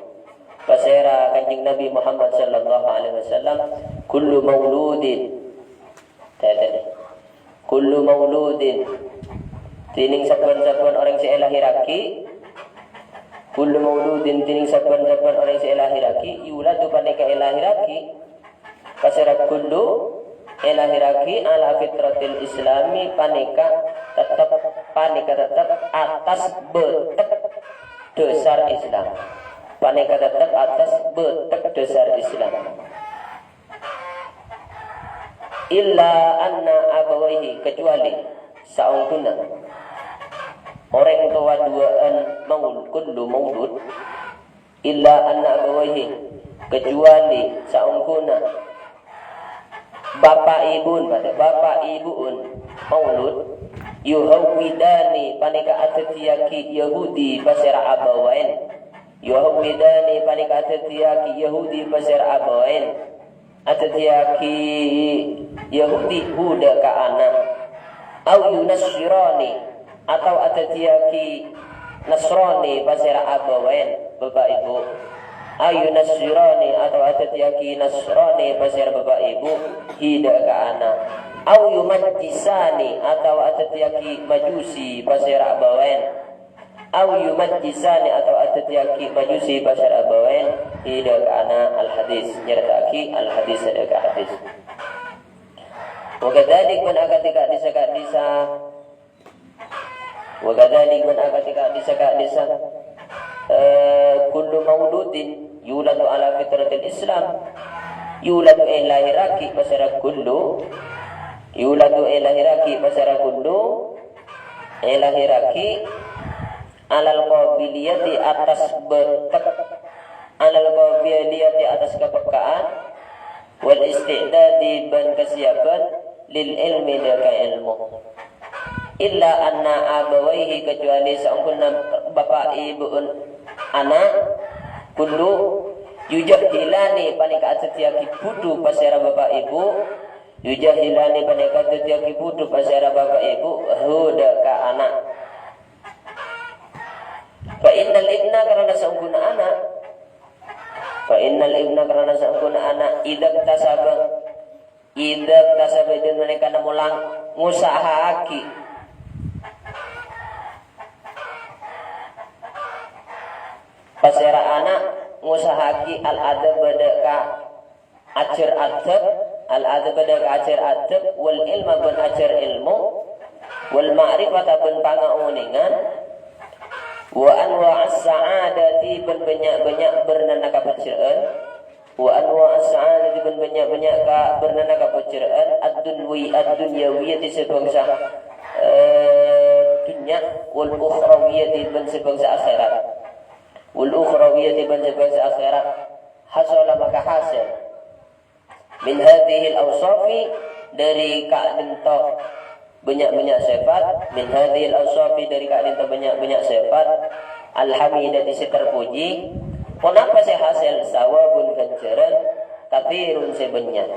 pasèra Kanjeng Nabi Muhammad sallallahu alaihi wasallam, "Kullu mauludin." Tètè. "Kullu mauludin," dhinèng sabbhân-sabbhân orèng sè èlahèrraghi. "Kullu mauludin," dhinèng sabbhân-sabbhân orèng sè èlahèrraghi, "yuladu," panèka èlahèrraghi. Pasèra kullu èlahèrraghi ala fitratil Islami, panèka tettep, panèka tettep atas bâtek dhâsar Islam. Panèka tettep atas bâtek dhâsar Islam. "Illa anna abawaihi," kecuali saongghuna orèng towa duwâ'ân maul-, kullu maulud. "Illa anna abawaihi," kecuali saongghuna bapa' ibu'un, pada bapa' ibu'un maulud, "yuhawwidani," panèka adhâddhiyâghi Yahudi pasèra abawaèn. "Yuhawwidani," panèka adhâddhiyâghi Yahudi pasèra abawaèn. Adhâddhiyâghi Yahudi hu dâ' ka ana'. "Au yunassirani," atau adhâddhiyâghi Nasrani pasèra abawaèn, bapa' ibu. "Au yunassirani," atau adhâddhiyâghi Nasrani pasèra bapa' ibu, hi dâ' ka ana'. "Au yumajjisani," atau adhâddhiyâghi Majusi pasèra abawaèn. "Au yumajjisani," atau adhâddhiyâghi Majusi pasèra abawaèn, hi dâ' ka ana'. Al-hadis, nyarta'aghi al-hadis, sadhâjâ hadis. Wa kadzalik, bân akadhi ka'dissa-ka'dissa Wa kadzalik, bân akadhi ka'dissa-ka'dissa, eh, kullu mauludin yuladu ala fitratil Islam. Yuladu, eh, lahèrraghi pasèra kullu. Yuladu, eh, lahèrraghi pasèra kullu. Eh, lahèrraghi alal qabiliyati, attas bâtek. Alal qabiliyati, attas kapekka'an. Wal isti'dadi, bân kasiyapan, lil ilmi, dâ' ka èlmo. Illa anna abawaihi, kajhâbhâna saongghuna bapa' ibu'na ana', kullu, yujahhilani, panèka adhâddhiyâghi budhu pasèra bapa' ibu', yujahhilani, panèka adhâddhiyâghi budhu pasèra bapa' ibu', hu, dâ' ka ana'. Fa innal ibna, karana saongghuna ana', fa innal ibna, karana saongghuna ana', idza tasaba, idza tasaba, dâ' nalèkana molang ngosaha'aghi. Pasèra ana' ngosaha'aghi al-adab, dâ' ka ajhâr adab, al-adab, dâ' ka ajhâr adab, wal ilma, bân ajhâr èlmo, wal ma'rifata, bân pangaonèngan, wa anwa'as sa'adati, bân bânnya'-bânnya' bârnana kabhâjhrâ'ân, wa anwa'as sa'adati, bân bânnya'-bânnya' ka bârnana kabhâjhrâ'ân, ad-dunwi-, ad-dunyawiyati, sè bângsa, eh, dhunnya, wal ukhrawiyati, bân sè bângsa akhèrat. Wal ukhrawiyati, bân sè bângsa akhèrat. Hasala, maka hasèl. Min hadzihil awsafi, dâri ka'dinto bânnya'-bânnya' sèfat, min hadzihil awsafi, dâri ka'dinto bânnya'-bânnya' sèfat, al-hamidati, sè terpuji. Ponapa sè hasèl? Sawabun, ghânjhârân, katsirun, sè bânnya'.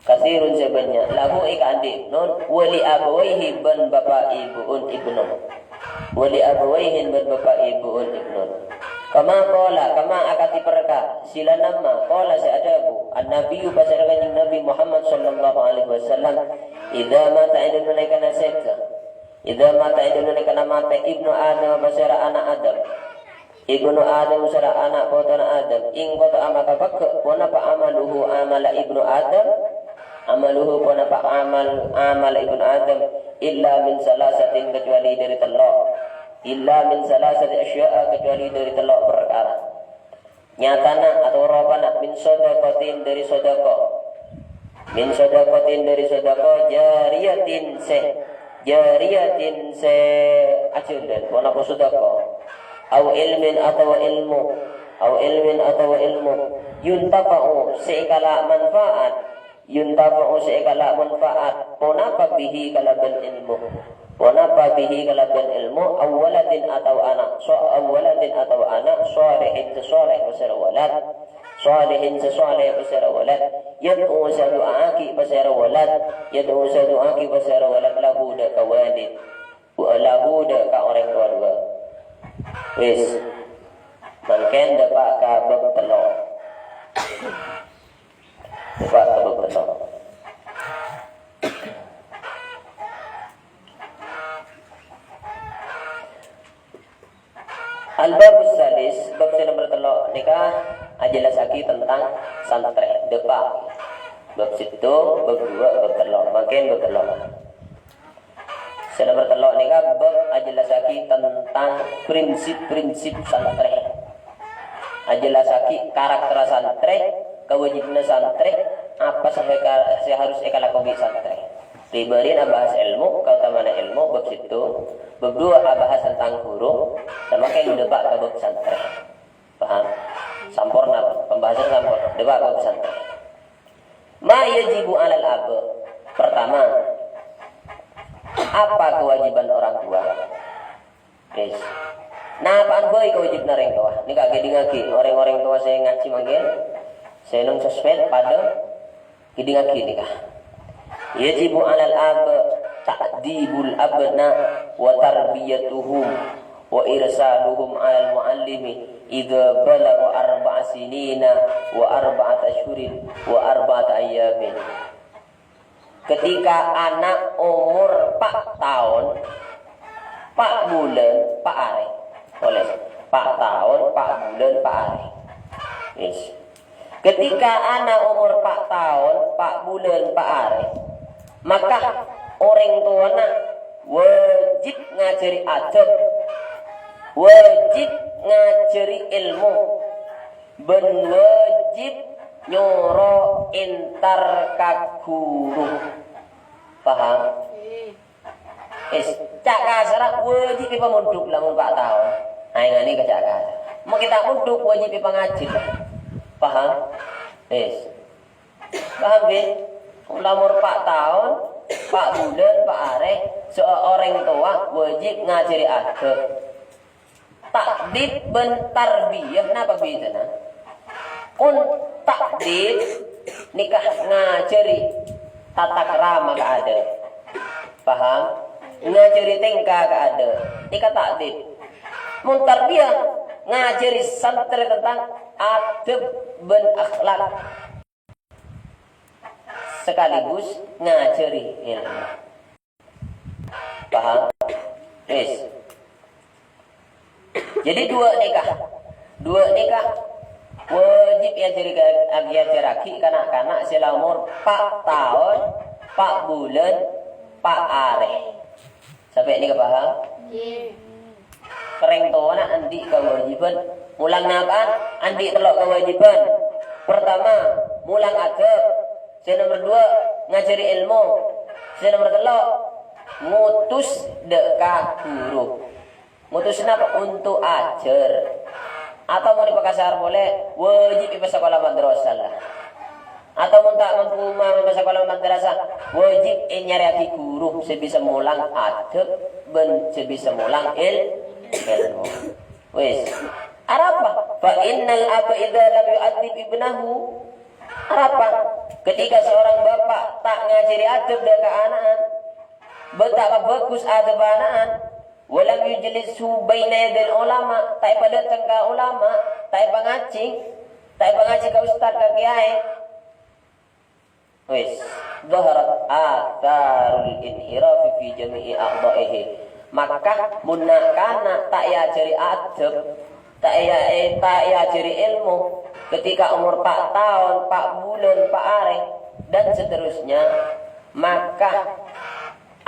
Katsirun, sè bânnya', lahu, è ka andi'na, wa li abawaihi, bân bapa' ibu'na ibnu. Wa li abawaihi, bân bapa' ibu'na ibnu. Kama qala, kama akadhi parkara, sila namma, qala, sè adhâbu, an-Nabiyyu, pasèra Kanjeng Nabi Muhammad sallallahu alaihi wasallam, "Idza mata," è dâlem nalèkana sèdhâ. "Idza mata," è dâlem nalèkana matè, "ibnu Adam," pasèra ana' Adam. "Ibnu Adam," sareng ana' potona Adam, "inqata'a," maka pegghâ', ponapa amaluhu, amalla ibnu Adam, amaluhu, ponapa amal, amalla ibnu Adam, "illa min salasatin," kajhâbhâna dâri tello', "illa min salasati asya'a," kajhâbhâna dâri tello' parkara. Nyatana atorapana, min shadaqatin, dâri sodako. Min shadaqatin, dâri sodako, jariyatin, sè, jariyatin, sè ajhâlân, ponapa sodako. Au ilmin, otabâ èlmo. Au ilmin, otabâ èlmo. Yuntafa'u, sè èkala' manfaat. Yuntafa'u, sè èkala' manfaat. Ponapa bihi, kalabân èlmo. Ponapa bihi, kalabân èlmo. Au waladin, otabâ ana'. So-, au waladin, otabâ ana'. Shalihin, sè shalèh, pasèra walad. Shalihin, sè shalèh, pasèra walad. Yad'u, sè adu'aaghi, pasèra walad. Yad'u, sè adu'aaghi, pasèra walad. Lahu, dâ' ka walid. Wa lahu, dâ' ka orèng towa duwâ'. Wis. Mangkèn dâpa' ka bab tello'. Dâpa' ka bab tello'. Al-babus sadis, bab sè nomer tello' nèka ajhellassaghi tentang santrè. Dâpa'. Bab sèttong, bab duwâ', bab tello'. Mangkèn bab tello'. Sè nomer tello' nèka bab ajhellassaghi tentang prinsip-prinsip santrè. Ajhellassaghi karakter santrè, kawâjibhânna santrè, apa sè èka-, sè harus èkalakowi santrè. Rè-bâri'na abahas èlmo, kaotamana èlmo, bab sèttong, bab duwâ' abahas tentang ghuru, samangkèn dâpa' ka bab santrè. Paham? Samporna, pembahasan samporna. Dâpa' ka bab santrè. Ma yajibu 'alal aba'. Pertama, apa kewajiban orang tua? Wis. Napa'an bhâi kawâjibhânna orèng towa? Nèka kèdingngaghi, orèng-orèng towa sè ngajhi mangkèn, sè neng sosmed padâ kèdingngaghi nèka. Yajibu 'alal aba' ta'dibul abna' wa tarbiyatuhum wa irsaluhum 'alal mu'allimi idza balagha arba'a sinina wa arba'ata asyhurin wa arba'ata ayyamin. Ketika ana' omor pa' taon, pa' bulân, pa' arè. Polè, pa' taon, pa' bulân, pa' arè. Yes. Ketika ana' omor pa' taon, pa' bulân, pa' arè, maka orèng towana wâ-, wâjib ngajhâri adhâb, wâjib ngajhâri èlmo, bân wâjib nyoro entar ka ghuru. Paham? Is, ca' kasarra wâjib èpamondhuk lamon pa' taon. Aèngaghi ka ca' kasar. Mon ghi' ta' mondhuk wâjib èpangajhi. Paham? Is. Paham, ghi? Lamon pa' taon, pa' bulân, pa' arè, seorang tua wâjib ngajhâri adhâb. Ta'dib bân tarbiyah napa bhidhâna? Mon ta'dib nèka ngajhâri tata krama ka adâ'. Paham? Ngajhâri tèngka ka adâ'. Nèka ta'dib. Mon tarbiyah ngajhâri santrè tentang adab bân akhlak. Sekaligus ngajhâri èlmo. Paham? Wis. Jadi, dua nèka. Dua nèka wajib èajhâri ka, èajhârraghi ka na'-kana' sè la omor pa' taon, pa' bulân, pa' arè. Sampè' nèka paham? Ngghi. Rèng towana andi' kawâjibhân molang napa'an? Andi' tello' kawâjibhân. Pertama, molang adab. Sè nomer dua, ngajhâri èlmo. Sè nomer tello', ngotos dâ' ka ghuru. Ngotos napa? Onto ajhâr. Atau mon èpakasar polè, wajib èpasakola madrasah la. Atau mon ta' mampu ma-, masakola madrasah, wajib ènyarèyaghi ghuru sè bisa molang adab bân sè bisa molang èl-, èlmo. Wis. Arapa? Fa innal aba idza lam yu'addib ibnahu. Arapa? Ketika seorang bapak ta' ngajhâri adab dâ' ka ana'na, bân ta' pabhâghus adab ana'na, wa lam yujlishu baina yadayil ulama, ta' èpadâteng ka ulama, ta' èpangajhi, ta' èpangajhi ka ustad, ka kiyaè. Wis, dhaharat atharul inhirafi fi jami'i a'dha'ihi. Maka, mon na'-kana' ta' èajhâri adab, ta' èa-, ta' èajhâri èlmo, ketika omor pa' taon, pa' bulân, pa' arè, dan seterusnya, maka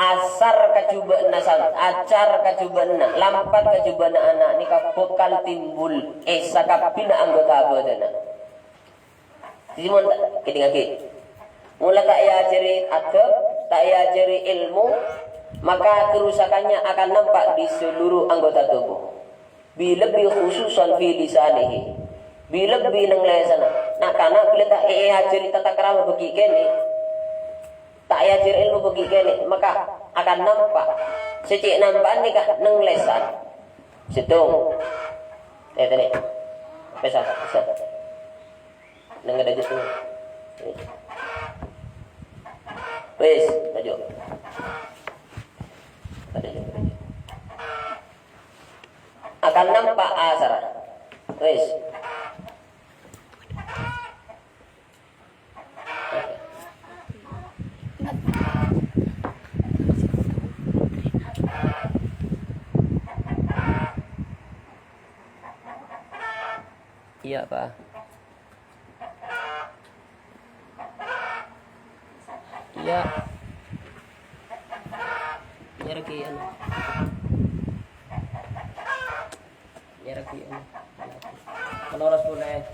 asar kajhubâ'na san-, acar kajhubâ'na, lampat kajhubâ'na ana' nèka bhâkal timbul è sakabbhiyânna anggota bhâdhânna. Dhâddhi mon ta-, kèdingngaghi. Mon la ta' èajhâri adab, ta' èajhâri èlmo, maka kerusakannya akan nampak di seluruh anggota tubuh. Bi-, lebbi khususan fi lisanihi. Bi-, lebbi neng lèsanna. Na'-kana' bilâ ta' èajhâri tata krama bâgi' kènè', ta' èajhâri èlmo bâgi' kènè', maka akan nampak. Sè cè' nampa'an nèka neng lèsan. Sèttong. Eh, tadi. Pesan, pesan. Neng ada jatuh. Wis, maju. Ada jatuh. Akan nampak asar. Wis. Iya, Pak. Iya. Nyarè ki anu. Nyarè ki anu. Menoros polè.